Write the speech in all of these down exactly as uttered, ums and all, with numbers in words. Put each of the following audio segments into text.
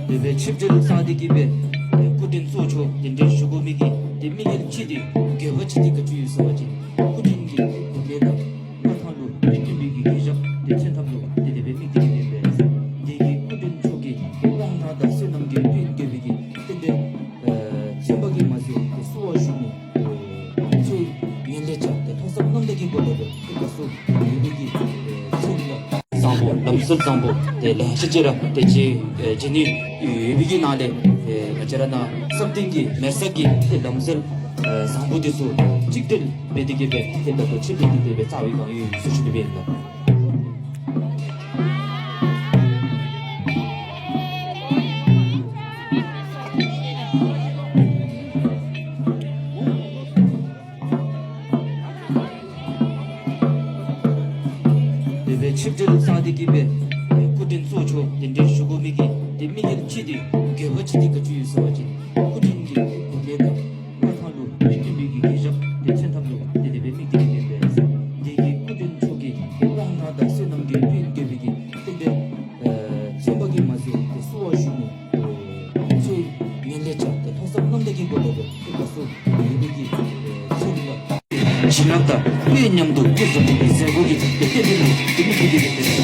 དེ་སྦེ་ཆིབས་བསྒྱུར་གསར་འདེབས་ཀྱི་སྦེ་སྐུ་མགྲོན་གཙོ་མཆོག་གདན་འདྲེན་ཞུ་དགོ་མི་གི་དེ་དམིགས་ཡུལ་ཅིག་དེ་དགོས་པ་ཅིག་དེ་ག་ཅི་ཡོད་ཟེར་བ་ཅིན་སྐུ་མགྲོན་གྱི་གོ་སྐལ་དང་མངའ་ཐང་ལུ་མི་མཐུན་པའི་གི་གུས་ཞབས་དེ་མཚོན་ཐབས་ལུ་དེ་དེ་སྦེ་དམིགས་ཏེ་གི་སྦེ་འབད་ཡི། དེ་གིས་སྐུ་མགྲོན་མཆོག་གི་དབང་ཐང་དང་བསོད་ནམས་ཀྱི་སྤུན་དགེ་བའི་གི་རྟེན་འབྲེལ་ཨེ་མཚོན་པ་གིས་མ་ཟད་དེ་བསུ་བ་ཞུ་ནི་ཨེ་ཚེ་ཡི་ངན་ལས་བྱང་སྟེ་ལྷག་བསམ་རྣམ་དག་གི་སྒོ་ལས་སྦེ་དེ་དགའ་སུ་ཡོད་པའི་གི་ཨེ་ཚེ་ལ་བཟང་པོ་ལམ་སྲོལ་བཟང་པོ་དེ་ལེ་ཤ་ཅིག་ར་དེ་ཅིག་ཨེ་བྱིན་ནི་ཡོད་པའི་གི་ནང་ལས་ཨེ་ང་བཅས་ར་ནཱ་བསམ་གཏན་གྱི་མེ་བསྲེགས་ཀྱི་དེ་ལམ་སྲོལ་ཨེ་བཟང་པོ་དེ་ཚུ་གཅིག་སྒྲིལ་འབད་དེ་གི་སྦེ་དེ་ལ་དོ་ཆེ་འབད་དེ་དེ་སྦེ་རྩ་བའི་གང་ཡོད་ཟེར་ཞུ་ནི་སྦེ་ཨིན་ལགས། དེ་སྦེ་ཆིབས་བསྒྱུར་གསར་འདེབས་ཀྱི་སྦེ་སྐུ་མགྲོན་གཙོ་མཆོག་གདན་འདྲེན་ཞུ་དགོ་མི་གི་དེ་དམིགས་ཡུལ་ཅིག་དེ་དགོས་པ་ཅིག་དེ་ག་ཅི་ཡོད་ཟེར་བ་ཅིན་སྐུ་མགྲོན་གྱི་གོ་སྐལ་དང་མངའ་ཐང་ལུ་མི་མཐུན་པའི་གི་གུས་ཞབས་དེ་མཚོན་ཐབས་ལུ་དེ་དེ་སྦེ་དམིགས་ཏེ་གི་སྦེ་འབད་ཡི། དེ་གིས་སྐུ་མགྲོན་མཆོག་གི་དབང་ཐང་དང་བསོད་ནམས་ཀྱི་སྤུན་དགེ་བའི་གི་རྟེན་འབྲེལ་ཨེ་མཚོན་པ་གིས་མ་ཟད་དེ་བསུ་བ་ཞུ་ནི་ཨེ་ཚེ་ངན་ལས་བྱང་སྟེ་ལྷག་བསམ་རྣམ་དག་གི་སྒོ་ལས་སྦེ་དེ་དགའ་སུ་ཡོད་པའི་གི་ཨེ་ཚེ་ལ་བྱིན་རླབས་དང་དཔལ་མཉམ་དུ་སྐྱེད་སོང་བའི་གི་མཛད་སྒོ་གི་དེ་རྟེན་འབྲེལ་ལུ་དེ་མི་དེ་གི་དེ་དེ་དེ་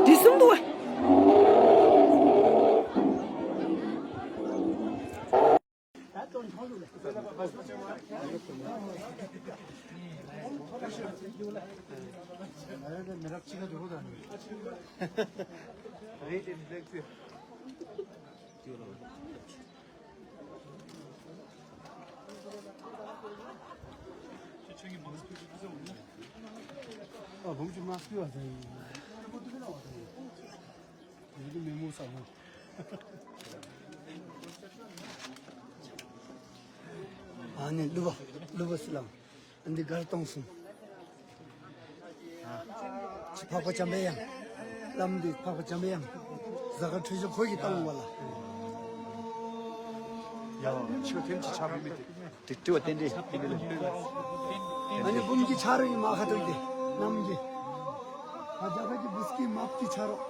གསུམ་དུ་བ། ཨ་བུམ་ཅིག་མ་སྐྱུར་བ་ཟེར། ཡིན་གྱི་མི་མོ་ས་མོ། ཨ་ནི་གླུ་བ་གླུ་བ་སི་ལམ། ཨ་འདི་གར་གཏོང་སོང་། འཕགས་པ་འཇམ་པའི་དབྱངས། བླམ་འདི་འཕགས་པ་འཇམ་པའི་དབྱངས། གཟའ་སྐར་འཕྲོད་སྦྱོར་ཁོ་གིས་བཏང་བ་ལ། ཡ་ཆོས་ཐེམ་ཅིག་ཆགས་པའི་མི་དེ། དེ་དྲི་བ་བསྟན་ཏེ་དེ་ལས་ཨ་ནི་བུམ་གྱི་ཆ་རོགས་ཀྱི་མ་ཁ་ཐུག་དེ་གནམ་གྱི་ཨ་ཇ་ཁ་གི་བུས་ཀྱི་མག་གི་ཆ་རོགས།